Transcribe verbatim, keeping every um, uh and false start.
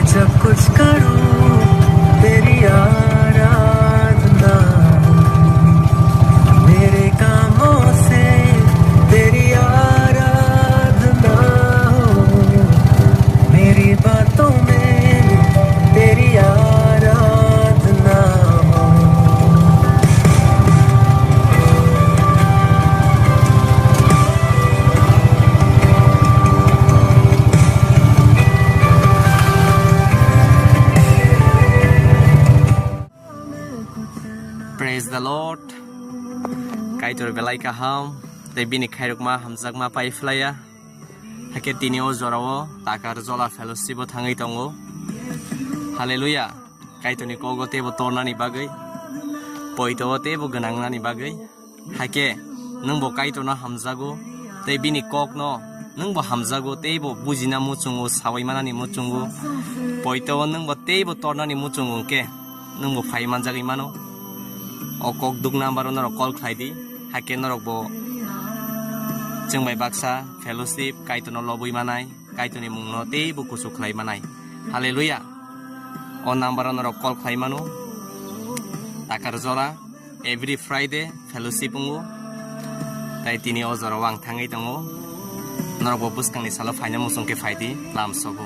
सब कुछ करूं तेरी आराधना, मेरे कामों से तेरी आराधना हो, मेरी बातों में तेरी आराधना हो। Praise the Lord. Kaitor belai kaham, tei bini khairokma hamjakma pai phlaiya. Hakhe tini o jorao Takar Jola Fellowship o thangwi tongo. Hallelujah. Kaitorni kogo teibo tornani bagwi, poito o teibo gwnangnani bagwi. Hakhe nwngbo Kaitorno hamjago, tei bini kokno nwngbo hamjago, teibo bujina muchungo, sawi manani muchungo. Poito o nwngbo teibo tornani muchungo hwnkhe nwngbo phai manjagwi mano. O kok duk number o norok call khlai di, hakhe norokbo chwng bai baksa fellowship, Kaitorno lobwi manai, Kaitorni mungno teibo kuchuk khlai manai. Hallelujah. O number o norok call khlai mano. Takar Jola every Friday fellowship wngo. Tai tini o jorao ang thangwi tongo. Norokbo bwskangni salo phaina muchung khe phai di, lam sogo.